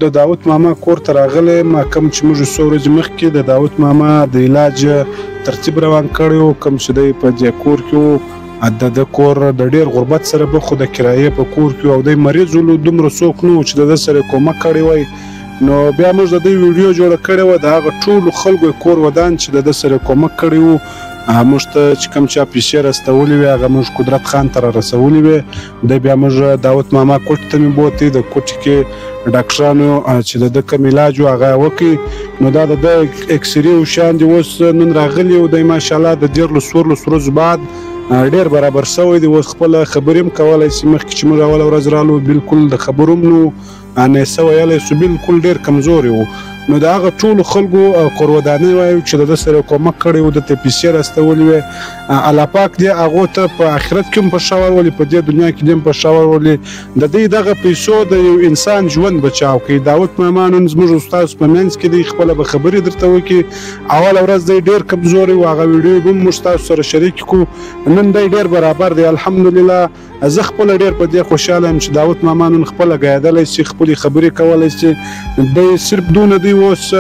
د داود ماما کور ته راغلی یم. کوم چې موږ څو ورځې مخکې د داود ماما د علاج ترتیب روان کړی و، کوم چې دی په دې کور کې و، د ده کور د ډېر غربت سره به خو د کرایې په کور کې او دی مریض ولو، دومره څوک نه و چې د ده سره کومک کړی وای. نو بیا موږ د دوی ویډیو جوړه کړې وه، د هغه ټولو خلکو کور ودان چې د ده سره کومک کړی و. موږ ته چې کوم چا پیسې راستولې وې هغه موږ قدرت خان ته را رسولې وې. دی بیا موږ داود ماما کوټې ته مې بوتی، د کوټې کې ډاکټرانو چې د ده کوم علاج و هغه وکړي. نو دا د ده اکسرې او شیان دي اوس نن راغلي او دی ماشاءالله د 13 14 ورځو بعد ډېر برابر شوی دی. اوس خپله خبرې هم کولی شي. مخکې چې موږ اوله ورځ رالو بالکل د خبرو هم نه و، نه یې څه ویلی شو، بالکل ډېر کمزوری و. نو د هغه ټولو خلکو کورودانۍ وایو چې د ده سره کومک کړی و، ده ته پیسې راستولې وې. الله پاک دې هغو ته په آخرت کې هم په ښه ورولي، په دې دنیا کې دې هم په ښه ورولي. د دوی دغه پیسو د یو انسان ژوند بچاو کوي. داود ماما نن زموږ استاد په منځ کې دی، خپله به خبرې درته وکړي. اوله ورځ دی ډېر کمزوری و، هغه ویډیو به هم موږ تاسو سره شریک کړو. نن دی ډېر برابر دی الحمدلله. زه خپله ډېر په دې خوشحاله یم چې داود ماما نن خپله ګایدلی شي، خپلې خبرې کولی شي. دی صرف دونه دی اوس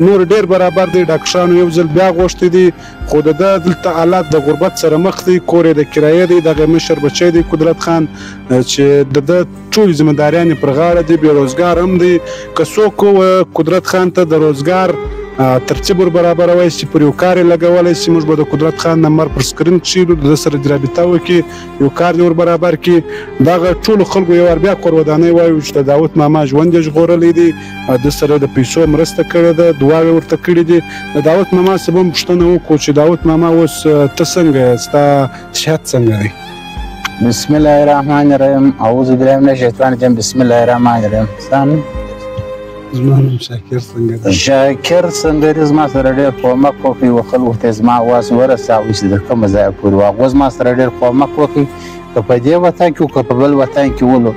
نور ډېر برابر دی. ډاکټرانو یو ځل بیا غوښتی دی، خو د ده دلته حالات د غربت سره مخ دی، کور یې د کرایې دی. دغه مشر بچی دی قدرت خان چې د ده ټولې ذمه داریانې پر غاړه دي، بې روزګار هم دی. که څوک قدرت خان ته د روزګار ترتیب ور برابروی شي، پر یو کار یې لګولی شي، موږ به د قدرت خان نمبر پر سکرین کښېږدو، د ده سره دې رابطه وکړي، یو کار دې ور برابر کړي. دغه ټولو خلکو یو وار بیا کورودانۍ وایو چې د داود ماما ژوند یې ژغورلی دی، ده سره د پیسو مرسته کړې ده، دعاوې ورته کړې دي. د داود ماما څخه به هم پوښتنه وکړو چې داود ماما اوس ته څنګه یې، ستا صحت څنګه دی؟ بسم الله الرحمن الرحیم. اعوذ بالله من الشیطان الرجیم. بسم الله الرحمن الرحیم. سم زما نوم شاکر څنګه دی؟ شاکر څنګه دی؟ زما سره ډېر کومک وکړي، و خلکو ته زما اواز ورساوه چې د کومه ځایه پورې و، هغو زما سره ډېر کومک وکړي، که په دې وطن کې که په بل وطن کې ولو،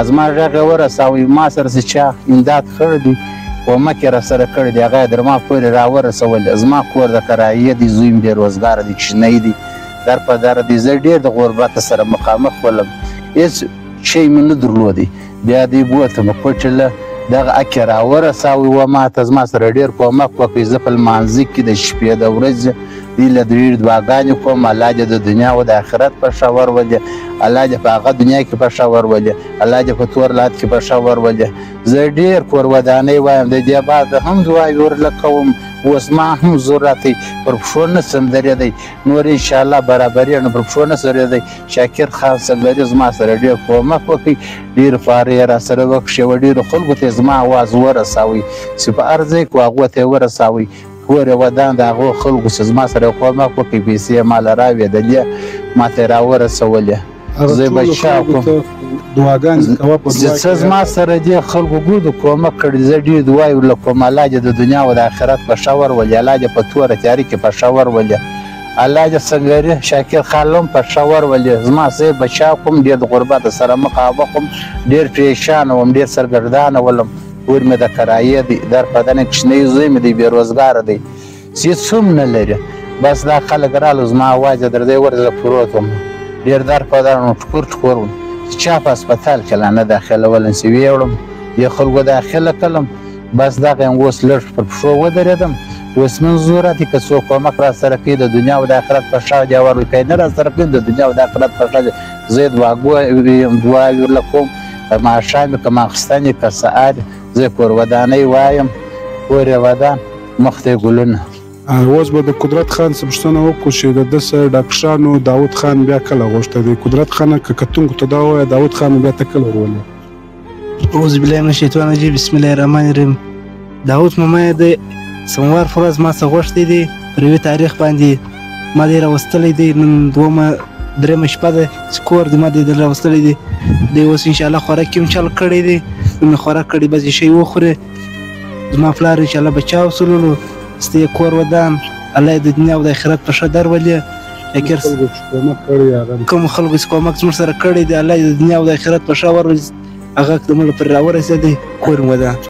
زما غږ یې ورساوه. ما سره چې چا امداد کړی دی، کومک یې راسره کړی دی، هغه یې در ما پورې راورسول. زما کور د کرایې دی، زوی مې بې روزګاره دی، کوچنی دی، در په در دی. زه ډېر د غربت سره مخامخ ولم، هېڅ شی مې نه درلودی. بیا دی بوتم کوټې له دغه اک یې راورساوه و ما ته، زما سره ډېر کومک وکړي. زه په لمانځه کې د شپې د ورځې دوی له ډېرې دعاګانې کوم، الله دې د دنیا او د آخرت په ښه ورولي، الله دې په هغه دنیا کې په ښه ورولي، الله دې په تور لات کې په ښه ورولي. زه ډېر کورودانۍ وایم، د دې بعد هم دعاوې ورله کوم. اوس ما هم زور راتی، پر پښو نه سم درېدی، نور انشاءالله برابرېږم، پر پښو نه سم درېدی. شاکر خان سنګري زما سره ډېر کومک وکړي، ډېر خوارۍ یې راسره وکړې وه، ډېرو خلکو ته یې زما اواز ورساوی چې په هر ځای کې هغو ته یې ورساوی. کور یې ودان د هغو خلکو چې زما سره کومک وکړي، پیسې یې ماله راوېدلې، ما ته یې راورسولې. زه به چا کوم دعاګانې کوه په دعا چې زما سره دې خلکو ګردو کومک کړي. زه ډېر دعاوې ورله کوم، الله دې د دنیا او د آخرت په ښه ورولي، الله دې په توره تیارې کې په ښه ورولي، الله دې سنګري شاکر خان هم په ښه ورولي. زما زه به چا کوم، ډېر د غربت سره مخامخ وم، ډېر پریشانه وم، ډېر سرګردانه ولم. کور مې د کرایې دی، در په دنه کوچنی زوی مې دی، بې روزګاره دی، هېڅ هم نه لري. بس دا خلک رالو، زما اواز یې در دی ورځه پروت وم، ډېر در په در نو ټکور ټکور وم چې چا په هسپتال کې لا نه داخلولم، چې ویې وړم دې خلکو داخله کړم. بس دغه یم اوس لږ پر پښو ودرېدم. اوس مې زور راتی که څوک کومک راسره کوي د دنیا او د آخرت په ښه دې ورولي، که یې نه راسره کوي د دنیا او د آخرت په ښه زه یې دعاګو یم، دعاوې ورله کوم. که ماښام یې که ماخستن یې که سهار زه کور ودانۍ وایم، کور یې ودان، مخ ته یې ګلونه. اوس به د قدرت خان څخه پوښتنه وکړو چې د ده سره ډاکټرانو داود خان بیا کله غوښتی دی. قدرت خانه که کتونکو ته دا ووایه، داود خان بیا ته کله ورولې؟ اعوذ بالله من الشیطان الرجیم. بسم الله الرحمن الرحیم. داود ماما یې د سموار په ورځ ما څخه غوښتی دی، پر یوه تاریخ باندې ما دی راوستلی دی. نن دومه درېیمه شپه ده چې کور دی ما دی راوستلی دی. دی اوس انشاءالله خوراک یې هم چل کړی دی، نن مې خوراک کړی، بس یې شی وخوري. زما پلار انشاءالله بچا وسولو، ستې کور ودان، الله یې د دنیا او د آخرت په ښه درولي. شاکر کوم خلکو چې کومک زموږ سره کړی دی، الله یې د دنیا او د آخرت په ښه ورولي، هغه زموږ پر راورسېدی، کور مې ودان.